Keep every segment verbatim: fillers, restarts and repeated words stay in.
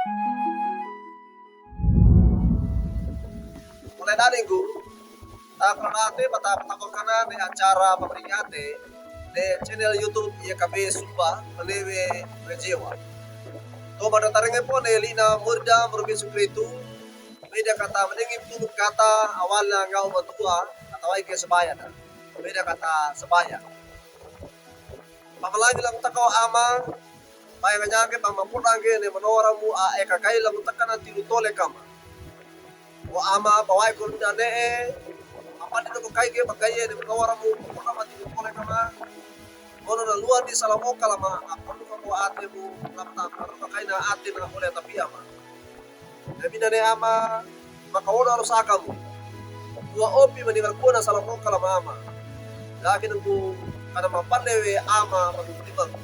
Ole dani gu, ta pernate pata patakokan ne acara pamringate ne channel YouTube YKB Sumba, manewe Rejewa. To mada tarenge po ne lina murda murbi sukritu, meda kata menengi tuluk kata awalna ngau matua, kata waige sebaya na. Meda kata sebaya. Pamalangi lang takaw Ama, payanganyake pamapulange ne manoramu a eka kai lang takana tilu tole kama. O Ama, pawaiko nda ne e, apani no kaige pagaye ne manoramu, manoramu tilu tole kama. Mono na luwadi salamo kalama, apani no atemu, lamta, apani no kaina atena ole tapi Ama. Namina ne Ama, makaona lo sakamu. Wa opi mani karkuwa na salamo kalama Ama. Daki nengku kana mapande we Ama mani timbang.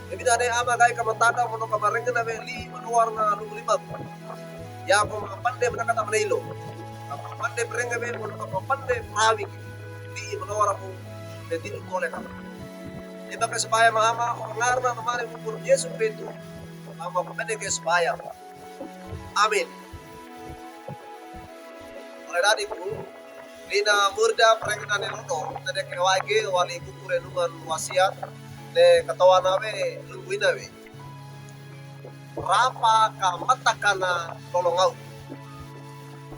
Namina ne Ama gai kamatanda mono kamarengena we li manowarna lu limbang. Ya ko mapande mena kata maneilo. Kamapande berenge we mono kamapande prawi. Li manowarmu. Dadi lu tole kama. Eba ke sebaya ma Ama, o ngarna namani kukur Yesu Kristu. Ama pamende ke sebaya. Amin. Ole dadi gu, lina murda prengnane lodo, tede ke waige wali kuku renungan wasiat, ne katowana we, lungguina we. Rapa ka matakana lolongau.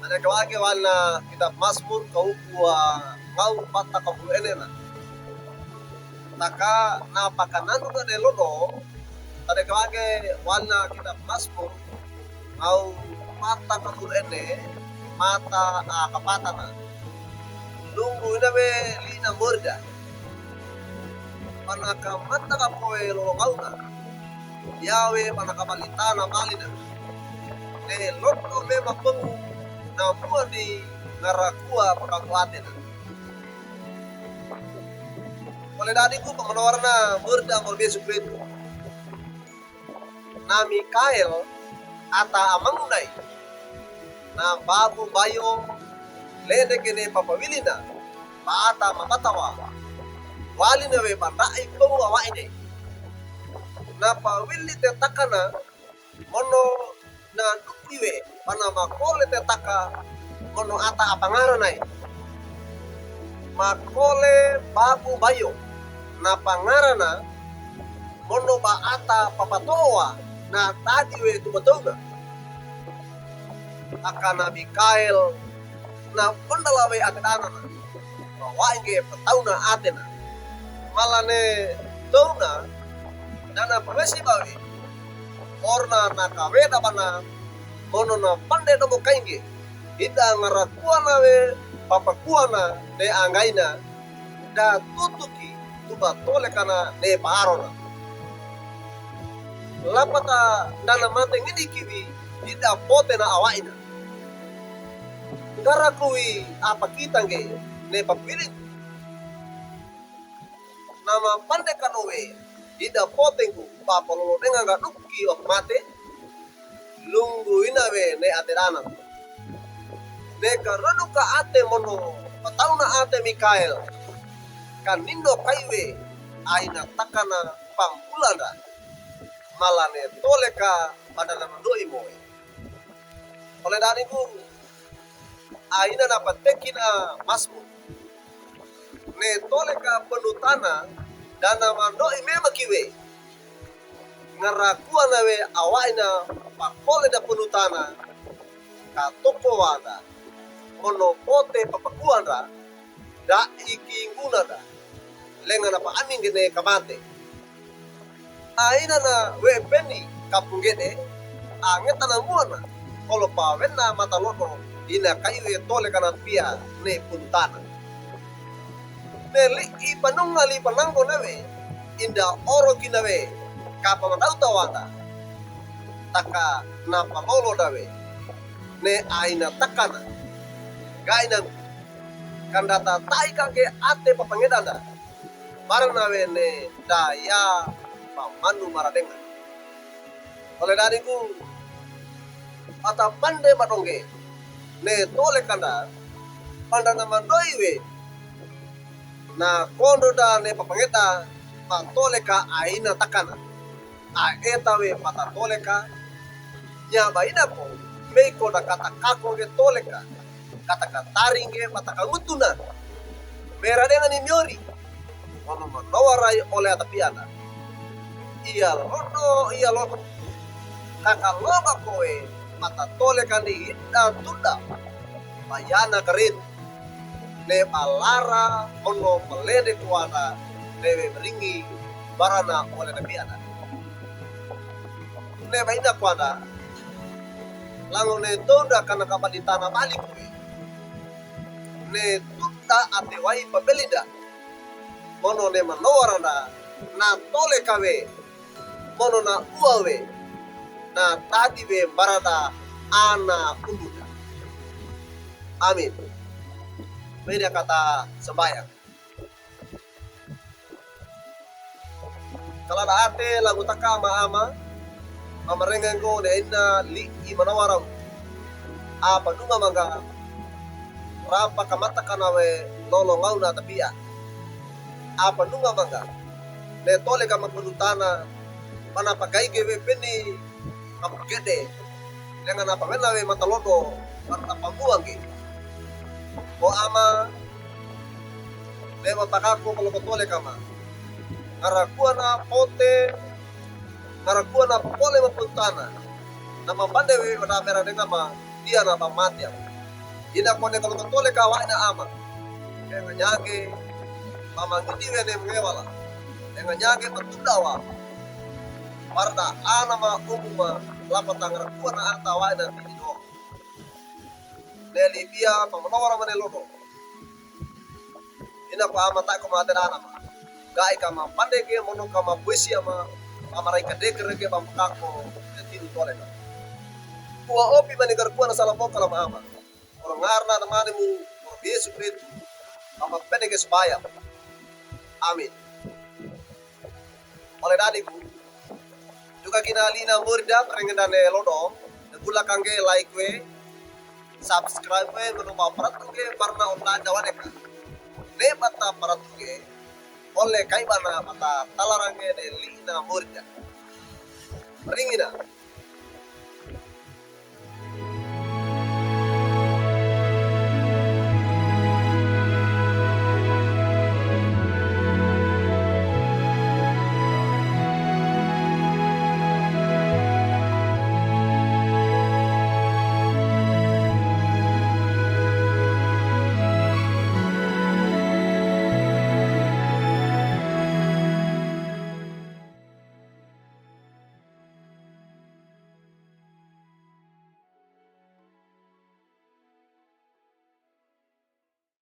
Tede ke waige walina kitab Masmur kauku wa ngau pata kapulu ene na. Taka na pakananu kade lodo, tede ke waige walina kitab Masmur, au pata kapulu ene, mata a kapatana. Lungguina we lina murda. Panaka mata kapowe lolongauna. Yawe panaka balitana balina. Ne lodo me mapengu na muwadi ngarakuwa pakakuwatena. Ole dadi gu pamanowarna murda murbi sukritu. Na Mikael ata amangunai. Na babu bayo lede kene papawilina. Ba ata mabatawa. Walina we banda'i bawu awaine. Na pawili te takana mono na duki we pana makole te taka mono ata apangaranae. Makole babu bayo na pangarana mono ba ata papatowa na dadi we tubatouna. Aka na Mikael na pondala we ate danana. Bawaige patauna atena. Malane touna dana pawesi bawe. Orna na kaweda bana mono na pande domo kainge. Ida ngarakuwana we papakuwana ne anggaina. Da tutuki tuba tole kana ne paarona. Lapata dana mate ngini kiwi ida potena awaina. Ngarakuwi apakitange ne papwilin. Nama pande kanowe ida potengku papa lolo denga nga duki ok mate. Lungguina we ne ate dana. Ne karenuka ate mono patauna ate Mikael. Kanindo kaiwe aina takana pampulanda. Malane toleka padana mandoi moe. Ole dani gu aina na patekina masmu. Ne toleka penutana dana mandoi mema kiwe. Ngarakuwana we awaina pakole da penutana. Katoko wanda. Mono pote papakuanda. Da iki ngunanda. Lenga na pa aninge ne kamate. Aina na we peni kapunggede, angeta na muana, kolo pa wena mata lodo, ina kaiwe tole kana pia ne puntana. Ne li ipanunga li pananggo nawe, inda oro kinawe, kapa matauta wanda. Taka na palolo dawe, ne aina takana. Gaina kandata tai kake ate papangedanda. Barang nawe ne daya pamanu maradenga. Ole dani gu ata pande madongge ne tole kanda panda na mandoi we na kondo da ne papangeta patole ka aina takana. Aeta we patatole ka Nyabaina ko, mei ko na katakako ge toleka, katakataring ge bata kangutuna. Mera denga ni miori. Ono manawarai ole atapiana. Iya lodo, iya lodo. Kakaloba kowe, mata toleka ni ida tuda. Bayana kerin. Ne balara ono malede kuana, ne we meringi barana ole atapiana. Ne baina kuana, lango ne tonda kana kabaditana bali kowe. Ne tuda ate wai pabelida. Mono ne manawaranda, na toleka we. Mono na uwa we. Na tadi we barada ana umbuda. Amin. Meda kata sembayang. Kalada ate lagu taka ama-ama, mamarengenggo ne ina li'i manawara. Apa nunga mangga, rapa kamata kana we lolo ngauna tapia. Apa nunga mangga, ne toleka mapelutana, mana pagaige we peni, kapukede. Lenga na pamena we mata lodo, mana pamuange. O ama, ne matakako maloko toleka ma. Ngarakuana pote, ngarakuana pole mapelutana. Na mapande we wana mera denga ma, dia na pamatia. Ina kone kaloko toleka wa ina ama. Enga nyage, pamangidi we ne mengewala. Enga nyage matudawa. Barada ana ma umuma, lapata ngarakuana ata wa ina tidi do. Ne libia, pamanawara mane lodo. Ina ko ama tako mate dana ma. Gai kama pandege mono kama puesi ama, ama rai kadeke rege bam kako, ya tiru tole na. Kua opi mani garkuana sala boka lama ama. Oro ngarna namane mu, oro Yesu Kristu. Ama pendege sebaya. Amin. Ole dadiku, duka kina lina murda, perengenda ne lodo, ne bula kangge like we, subscribe we, meno ba peratu ge, barna online dawane ka. Ne bata peratu ge, ole kai bana bata talarang ge, ne lina murda. Ringina.